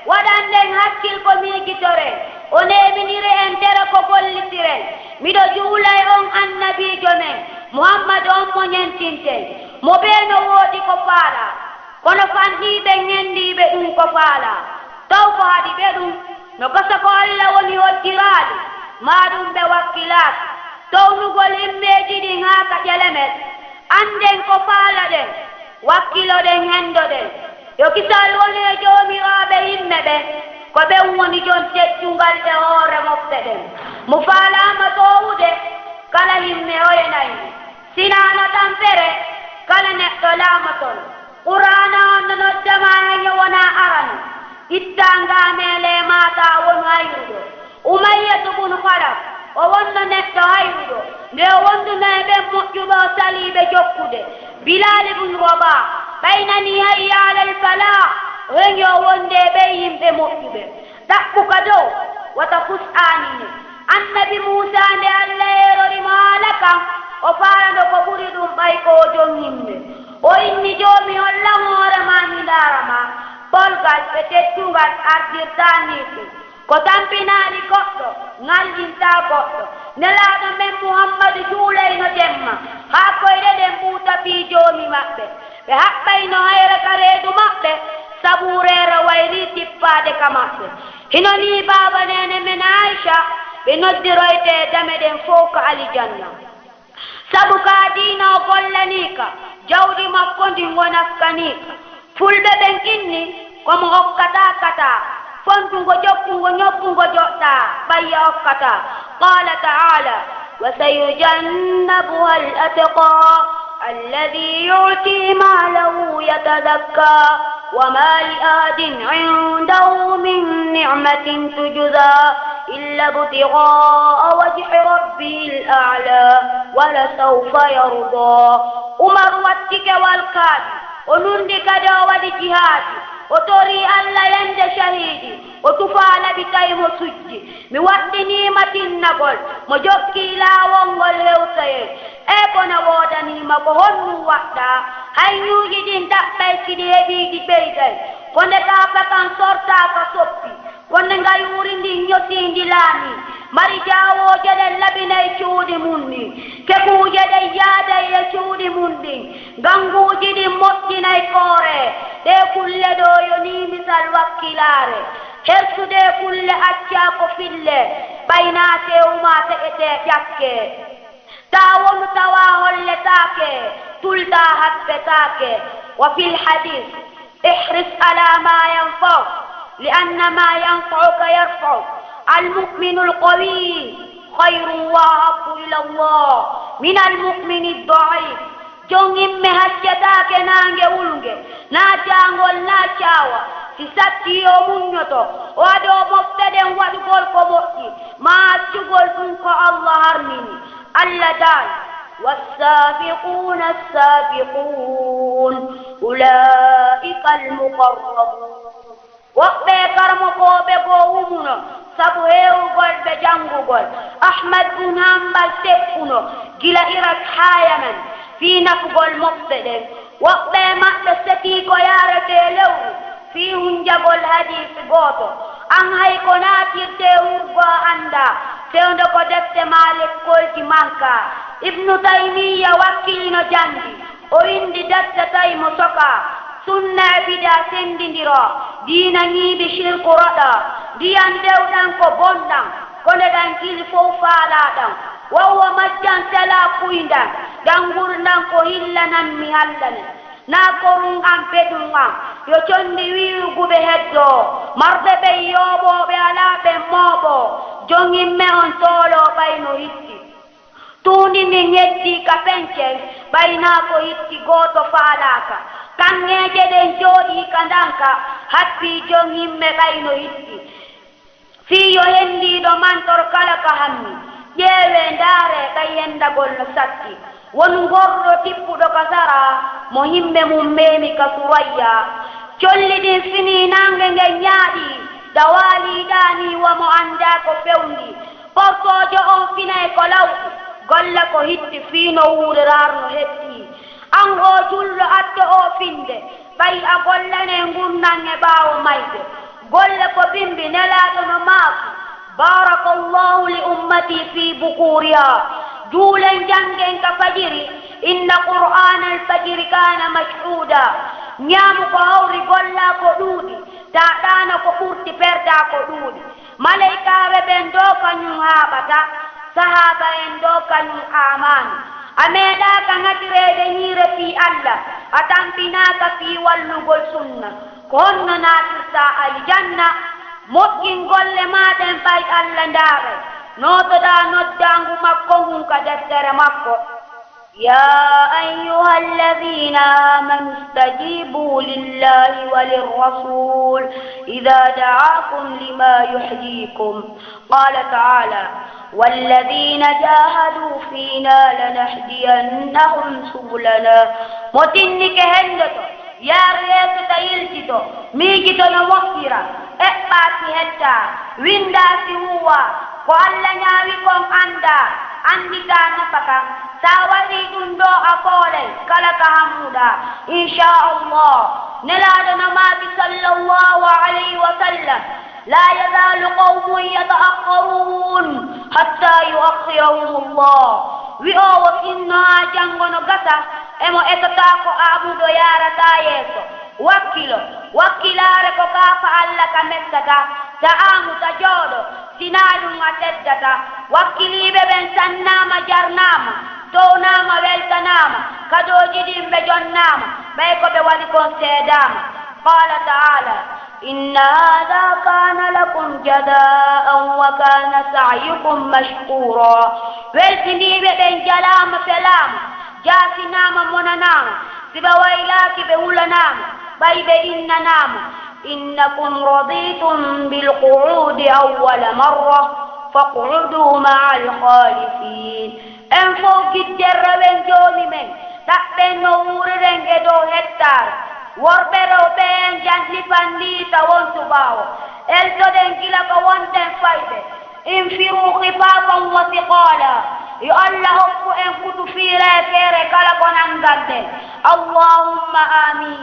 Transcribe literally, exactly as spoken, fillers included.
Waɗanɗen hakkil ko miijitoren, o neeminiri en tere ko gollitiren. Miɗo juula e on annabiijo men, Muhammadu on mo ñentinten, mo bee no woodi ko faalaa. Kono fanɗiiɓe ñenndiiɓe ɗum ko faalaa, taw ko haɗi ɓe ɗum? No gasa ko Alla woni hoddiraali, maa ɗum ɓe wakkilaaki. Townugol himmeeji ɗin haa ka ƴelemet, annden ko faalaɗen, wakkiloɗen, henndoɗen. Yo kisal won e joomiraaɓe himme ɓen, ko ɓen woni jon teddungal e hoore mofte ɗen. Mo faalaama toowude, kala himme hoyenay mo. Sinaano tampere, kala neɗɗo laamotono. Qur'aana on no nodda ma hen e wonaa arano. Ittaa ngaameele e maaɗa wonu hayruɗo. Umayyatu bun Khalaf, o wonno neɗɗo hayruɗo. Nde o wonduno e ɓen moƴƴuɓe, o salii ɓe jokkude. Bilaali bun Rabah, ɓay nanii hayya alal falaah, o heñi o wonde e ɓen yimɓe moƴƴuɓe. Ɗaɓɓu ka dow, wata fus aanine. Annabi Muusaa, nde Alla yeerori mo haala kan, o faalano ko ɓuri ɗum ɓay ko o jon himme. O inni, Joomi, hollan hoore maa, mi ndaara ma. Polgal e teddungal ardirtaa nii ɗum. Ko tampinaali goɗɗo, ŋallintaa goɗɗo. Nelaaɗo men Muhammadu juulayno jemma, haa koyɗe ɗen ɓuuta fii Joomi maɓɓe. Ɓe haɓɓayno hayre ka reedu maɓɓe, sabu reere wayrii tippaade ka maɓɓe. Hino nii baaba neene men Aisha, ɓe noddiroyte e dame ɗen fow ka alijanna. Sabu ka diina o gollanii ka, jawdi makko ndin o naskanii ka. Fulɓe ɓen inni, ko mo okkataa kataa, fontungo jokkungo ñobbugo joɗɗaa, ɓay a okkataa. قال تعالى: وسيجنبها الأتقى الذي يؤتي ماله يتزكى وما لأحد عنده من نعمة تجزى إلا ابتغاء وجه ربه الأعلى ولسوف يرضى. Umar watti kewal kaaɗi, o nunɗi kadi o waɗi jihaadi, o torii Alla yande shahiidi, o tufaa laɓi tawi mo sujji. Mi waɗɗinii ma tinnagol, mo jokkii laawol ngol hewtoyee. Ee, kono woodanii ma ko honɗum waɗɗaa? Hay ñuuƴi ɗin ɗaɓɓay, si ɗi heɓii ɗi ɓeyday. Ko nde ka fakan sortaa ka soppi, ko nde ngayuuri ndin ñotii ndi laamii. Mari jaawooje ɗen laɓinay cuuɗi mun ɗin. Kekuuje ɗen yaaday e cuuɗi mun ɗin. Gannguuji ɗin moƴƴinay kooree. Ɗee kulle ɗoo yo nii misal wakkilaare. Hersu ɗee kulle accaa ko fillee, ɓay naatee umaa feƴetee ƴakkee. Taa wonu tawaa holletaake, tulɗaa happetaake. وفي الحديث: احرص على ما ينفعك، لأن ما ينفعك يرفعك. المؤمن القوي خير وأحب إلى الله من المؤمن الضعيف. Jon himme haccetaake naange wulnge, naa jaangol, naa caawa. Si sattii, o muññoto, o adoo mofte ɗen waɗugol ko moƴƴi, maa accugol ɗum ko Alla harmini. Alla daali: والسابقون السابقون أولئك المقربون. Woɓɓe karamokooɓe goo wumuno sabu heewugol ɓe janngugol. Ahmad bun Hanbal teppuno gila Irak haa Yaman fii nafugol mofte ɗen. Woɓɓe maɓɓe sekii ko yaaretee lewru fii hunjagol hadiisi gooto. An hay ko naatirtee wurgo a anndaa, fewndo ko defte maa lekkolji mankaa. Ibnu Taymiyya wakkilino janndi. O winndi defte tawi mo sokaa, sunna e bidaa senndindiraa, diina ñiiɓi, sirku raɗaa, ndiyan dewɗan ko bonɗan, ko nde ɗan jili fow faalaa ɗan, wawwa majjan selaa puyndan, ɗan ngurndan ko hillanan mi hallanen. Naa korun an, beɗun an, yo conndi wiiwugu ɓe heddoo, marɓe ɓen yooɓoo, ɓe alaa ɓen mooɓoo, jon himme on tooloo ɓay no hitti. Tuundi ndin heddii ka pencen, ɓay naa ko hitti gooto faalaaka. Kaŋŋeeje ɗen jooɗii ka ndanka, habbii jon himme ɓay no hitti. Fii yo henndiiɗo mantor kala ka hammi, ƴeewee, ndaaree ɓay henndagol no satti. Won ngorɗo tippuɗo ka sara, mo himme mun meemi ka Surayya. Colli ɗin finii, naange ngen ñaaɗii, ɗawaalii ɗaanii wa mo anndaa ko fewndii. Portoojo on finay ko law, golla ko hitti fii no wuuriraar no heddii. An oo julɗo, addo oo finde, ɓay a gollanee ngurndan e ɓaawo mayde. Golle ko bimbi, Nelaaɗo no maaki: "Baarakallahu li ummati fi bukuriha." Juulen, janngen ka fajiri, "Inna qur'aana al-fajri kaana mashhuuda." Ñaamu ko hawri gollaa ko ɗuuɗi, taaɗaana ko ɓurti, perdaa ko ɗuuɗi. Maleykaaɓe ɓen ɗoo kañum haaɓata, sahaaba en ɗoo kañum aamaani. A meeɗaaka ŋatireede ñiire fii Alla, a tampinaaka fii wallugol sunna. Ko honno naatirtaa aljanna? Moƴƴin golle maa ɗen ɓay Alla ndaaray. Nootoɗaa noddaangu makko ngun ka deftere makko. يا أيها الذين آمنوا استجيبوا لله وللرسول إذا دعاكم لما يحييكم. قال تعالى: "والذين جاهدوا فينا لنهدينهم سبلنا." Mo tinnike, henndoto, yaar yeeso, ta yiltito, miijito no moƴƴira, eɓɓaa si hettaa, winndaa si huuwaa, ko Alla ñaawi kon anndaa, annditaa nafa kan. Sa waɗii ɗum ɗoo, a foolay kala ka hammuɗaa, inchallah. Nelaaɗo no maaki, sallallahu alayhi wa sallam: "لا يزال قوم يتأخرون حتى يؤخرهم الله." Wi'oowo sinno haa janngo no gasa, emo etotaako aamuɗo yaarataa yeeso. Wakkilo, wakkilaare ko kaafa Alla ka mettata, ta aamu, ta jooɗo, sinaa ɗum a teddataa. Wakkiliiɓe ɓen sannaama, jarnaama, townaama, weltanaama, kadooji ɗin ɓe jonnaama, ɓay ko ɓe waɗi kon seedaama. قال تعالى: "إن هذا كان لكم جزاء وكان سعيكم مشكورا." Weltiniiɓe ɓen jalaama, felaama, jaasinaama, monanaama, si ɓe waylaaki, ɓe hulanaama, ɓay ɓe innanaama. "إنكم رضيتم بالقعود أول مرة فاقعدوا مع الخالفين." En fow giddere rewen Joomi men, ɗaɓɓen no wuuriren e dow hettaare. Worɓe, rewɓe, en janni fanni tawon suɓaawo. Eltoɗen gila ko wonɗen fayɓe. انفروا خفافا وثقالا. Yo Alla hokku en kutu fiira e feere kala ko nannganɗen. Allahumma aamiin.